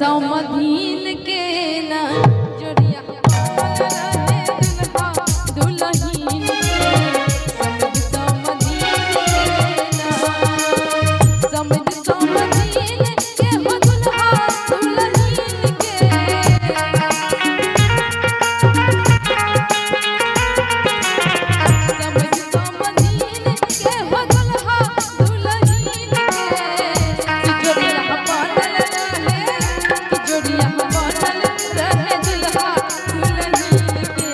समधीन के ना जोड़िया बनल रहे दुल्हा दुल्हीन के। समझ समधीन के ना, समझ समधीन के हो दुल्हा दुल्हीन के। समझ समधीन के हो दुल्हा दुल्हीन के। तिजोरिया बनल रहे, तिजोरिया बनल रहे दुल्हा दुल्हीन के।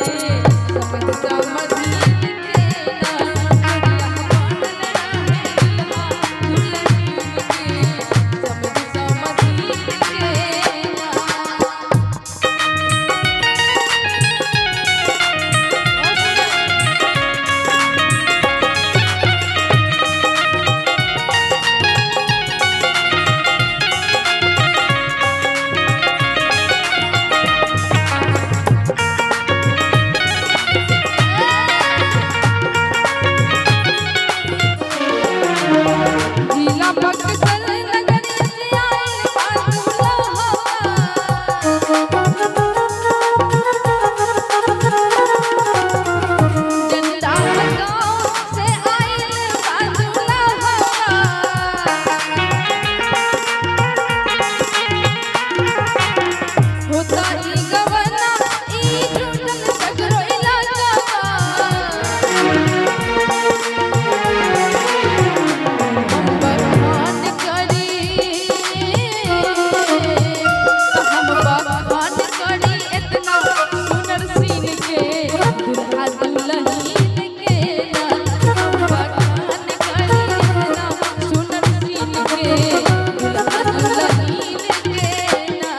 समझ समधीन के ना, जोड़िया बनल रहे दुल्हा दुल्हीन के। समझ समधीन के ना। जिला बक्सर नगर से आइल बा दुल्हा। जनता गाँव से आइल बा दुल्हा। होता ई गवना ई जुटल सगरो इलाका। हम बखान करी, हम बखान करी इतना सुनर सीन के, दुल्हा दुल्हीन के ना। हम बखान करी इतना सुनर सीन के, दुल्हा दुल्हीन के ना।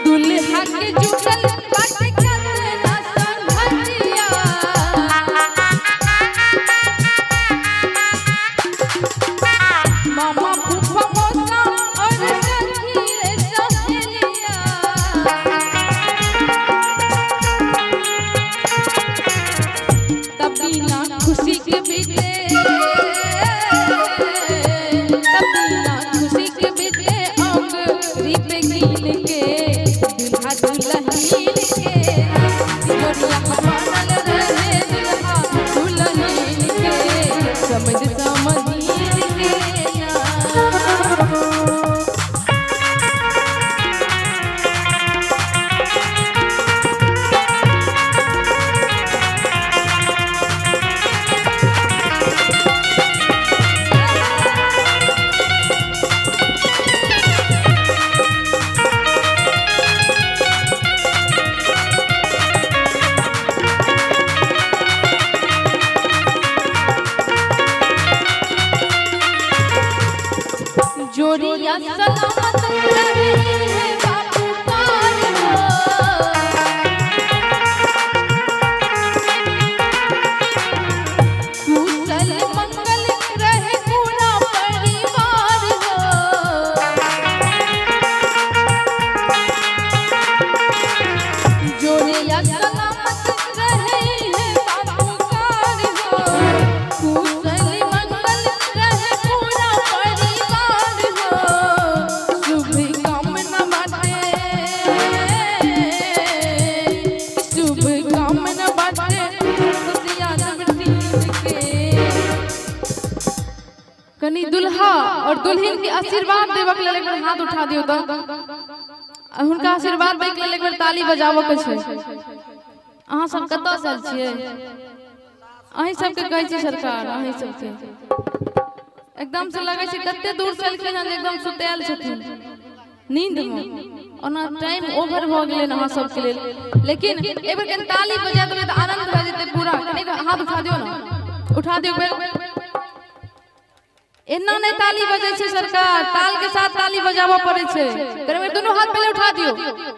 दुल्हा के जुटल बाटे केतना संघटिया। मामा फूफा मौसा और सखी रे सहेलिया। तब बिना खुशी के बीते, तब बिना खुशी के बीते अंगरी पे गिन के, दुल्हा दुल्हीन के ना। जोड़िया बनल रहे दुल्हा दुल्हीन के, समझ समधीन के ना। जोड़िया सलामत रहे है बाबू पार हो। कुशल मंगल रहे पूरा परिवार हो। जोड़िया सलामत रहे है बाबू कार हो। कुशल मंगल रहे पूरा परिवार हो। शुभ कामना बाटे, शुभ कामना बाटे ससियाल टीम के। कनी दुल्हा और दुल्हन के आशीर्वाद देबक लेल एक बेर हाथ उठा दियौ तऽ हुनका आशीर्वाद दै के लेल एक बेर ताली बजाबऽ के छै। अहाँ सब कतऽ से आयल छियै? अहीं सबके कहै छी सरकार, अहीं सबके। एकदम से लगै छै कते दूर से एलखिन हन जे एकदम सुतायल छथिन नींद में। ओना टाइम ओवर भऽ गेलै अहाँ सबके लेल, लेकिन एक बेर कनि ताली बजा देबै तऽ आनंद भए जेतै पूरा। कनि हाथ उठा दियौ ने, उठा दियौ एक बेर। एना नहि ताली बजै छै सरकार, ताल के साथ ताली बजाबऽ पड़ै छै। एक बेर दुनू हाथ पहिले उठा दियौ,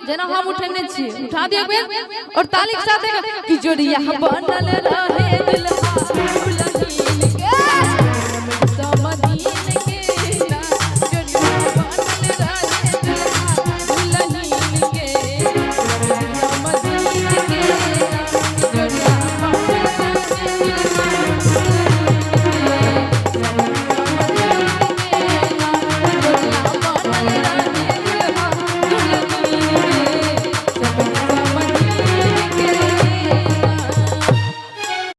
जेना हम उठेने छियै, उठा दियौ एक बेर और ताली के साथ एक कि जोड़िया बनल रहे दुल्हा।